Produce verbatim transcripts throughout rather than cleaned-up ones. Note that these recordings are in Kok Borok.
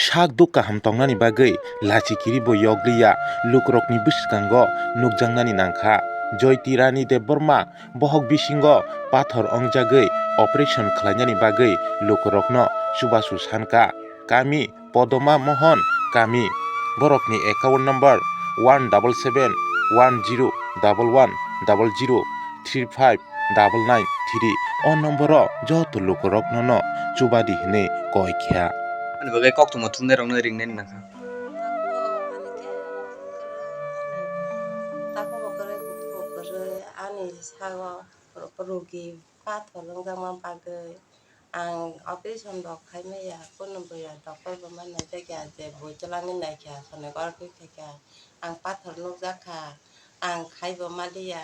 Sak duk kaham tongnani bagwi lachi kiribo yokliya lukurokni bwskango nukjaknani nangkha. Joytirani Debbarma bohok bisingo pathor ongjagwi operation khlainani bagwi lukurokno chubachu sankha. Kami Podoma Mohon kami, borokni account number one double seven one zero double one double zero three five double nine three. O nomboro joto lukurokno no chubadi hinwi koi kha. Ani bagwi koktwma thumnairokno ringnai nangkha. Tako bo kwrwi, bukhuk bo kwrwi, ani sago rogi pathor wngjakma bagwi ang operation rok khai maya, kunu buya doctor bo ma naijakya, je bui twlangwi naikha, sonogoraphy khaikha, ang pathor nukjakha, ang khaibo maliya,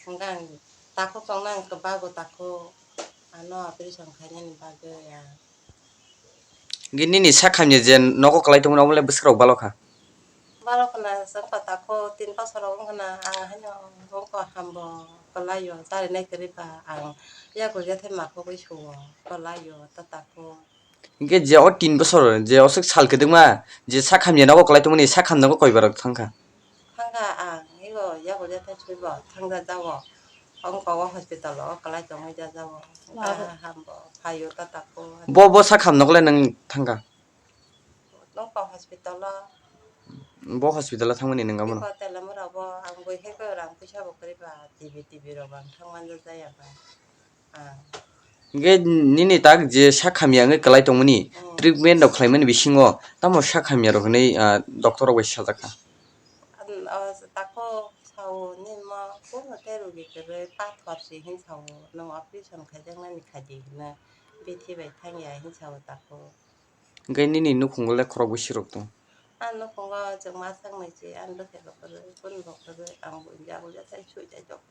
hwnkhe ang takhuk tongna ang kwbago takhuk, ano operation khainani bagwi ang. Hwnkhe nini sak hamya je nogo kwlai tongmani, omo le bwswk rok balo kha? Balo khna, chwng kota kho tin bosor rok wng khna, ang haino wngkha hambo kwlaio, charinai kwrwi ba ang yago yathai ma khogwi suo kwlaio, tata kho. Hwnkhe je o tin bosor, je o swk sal kwdwkma, je sak hamya nogo kwlai tongmani, sak hamya nogo koi bar rok thangkha? Thangkha ang, ego yago yathai swibo thangja jago, wngkha o hospital o kwlai tongwi ja jago, wngkha hambo phaio tata kho. Bo, bo sak ham nogo le nwng thangkha? Nokha hospital o. Bo hospital o thangmani nwnga bono? Hotel o mura bo ang bui hai khe rang puisa bo kwrwi ba, T V, T V rok ang thang manja jaya ba. Ah. Hwnkhe nini tak je sak hamya wngwi kwlai tongmani, hmm, treatment rok khlaimani bisingo tamo sak hamya rok hinwi, ah, doctor rok bai sajak kha? An, o, tako sao nini mo kunu tei rogi kwrwi pathor se hin sao, nwng operation khaijaknani khaidi hwnwi bithi bai thangya hin sao tako. Hwnkhe nini nukhungo le khorok bwswk rok tong? Ang nukhungo chwng ma sak nai se, ang bwsai rok kwrwi, kunu rok kwrwi, ang buya buya tei sui tei jok.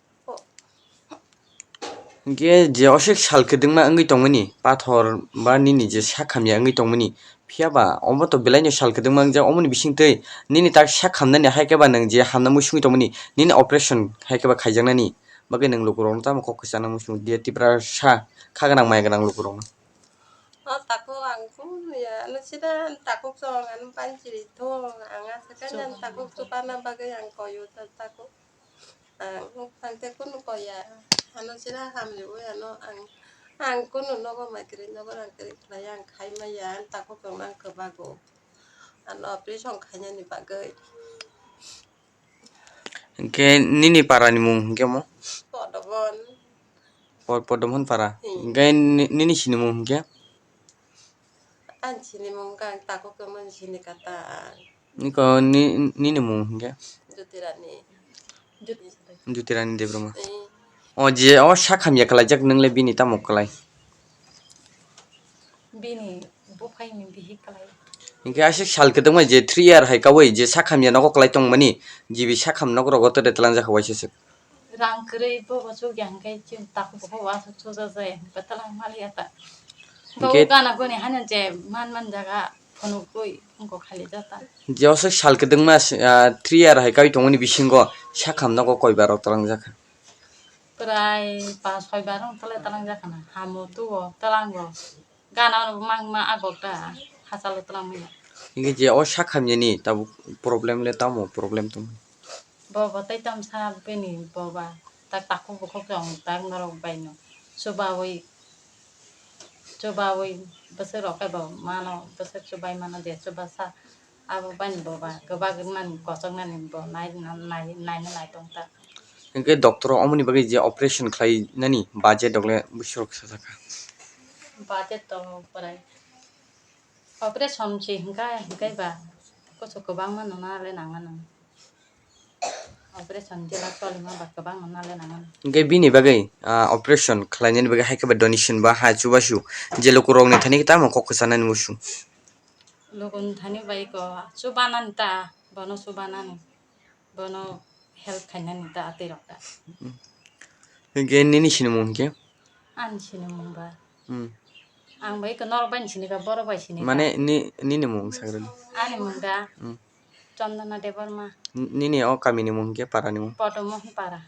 Hwnkhe je oswk sal kwdwkma wngwi tongmani, pathor ba nini je sak hamya wngwi tongmani, phiya ba omo to belai no sal kwdwkma wngjak, omoni bising twi nini tak sak hamnani hai khe ba nwng je hamna muisingwi tongmani, nini operation hai khe ba khaijaknani bagwi nwng lukurokno tamo kok kwchangna muising di, Tiprasa kha gwnang maya gwnang lukurokno. O takhuk ang kunu ya, ano sida takhuk chong, ano panchiri thung, ang asa kanya takhuk chupana bagwi ang koyo ta takhuk. Ang tangte kunu koya, ano sida hamriwi ano ang, ang kunu nogo maikri, nogo rangkri khlai ang khai maya, ang takhuk chong ang kwbago. Ano operation khainani bagwi. Hwnkhe nini para ni mung hwnkhe mo? Podobon. Po-, Podomon para. Hmm. Hwnkhe ni-, nini sinimung hwnkhe? Ani sinimung khe ang takhuk khe mani sini kata. Niko ni-, nini mung hwnkhe? Jyotirani. Jyotirani Debbarma. Hmm. O je o sak hamya kwlaijak, nwng le bini tamo kwlai? Bini buphai ni bihi kwlai. Hwnkhe aswk sal kwdwkma je three year hai kaui je sak hamya nogo kwlai tongmani, G B sak ham nokrogo tore twlangjak waisa swk. Rang kwrwi bo bo chukya hwnkhe chini takhuk bo aswk chuja jaya hwnkhe twlang maliya ta. Hwnkhe bo gana guni hano je man man jaga phunugwi wngkok khali jata. Je aswk sal kwdwkma, ah, three year hai kaui tongmani bisingo sak ham nogo koi bar rok twlangjak kha? Prai pas soi bar wng tole twlangjak khana, hamo tugo twlango. Gana ono mang ma agok da, hachalo twlang manya. Hingke je o sak hamyani tabuk problem le tamo problem tong? Bo bo tei tam sa bini bo ba tak takhuk bukhuk chong tak norok bai no. Chubawi, chubawi bwswk rok khe bo mano, bwswk chubai mano je chuba sa. Abo bani bo ba kwbak wngnani, kochok nani bo nai, nai, naina nai tong ta. Hingke doctor o omoni bagwi je operation khlai nani budget rok le bwswk rok sajak kha? Budget to prai operation se hingka, hingkai ba kuchuk kwbangma nuna le nang mano. Operation jela cholima ba kwbang nuna le nang mano. Hingke bini bagwi, ah, operation khlai nani bagwi hai khe ba donation ba ha chubachu je luku rok ni thani tamo kok kwchanani muchung? Luku ni thani bai ko chubanani ta, bono chubanani, bono help khainani ta atwi rok ta. Hingke nini sinimung hingke? Ani sinimung ba. Hmm. Ang bai ko norok bai ni sini ka, borok bai sini ka. Mane ni, nini mung sagrani? Ani mung da. Hmm. Chandana Debbarma. N-, nini o kami ni mung hingke, para ni mung? Podomohon para.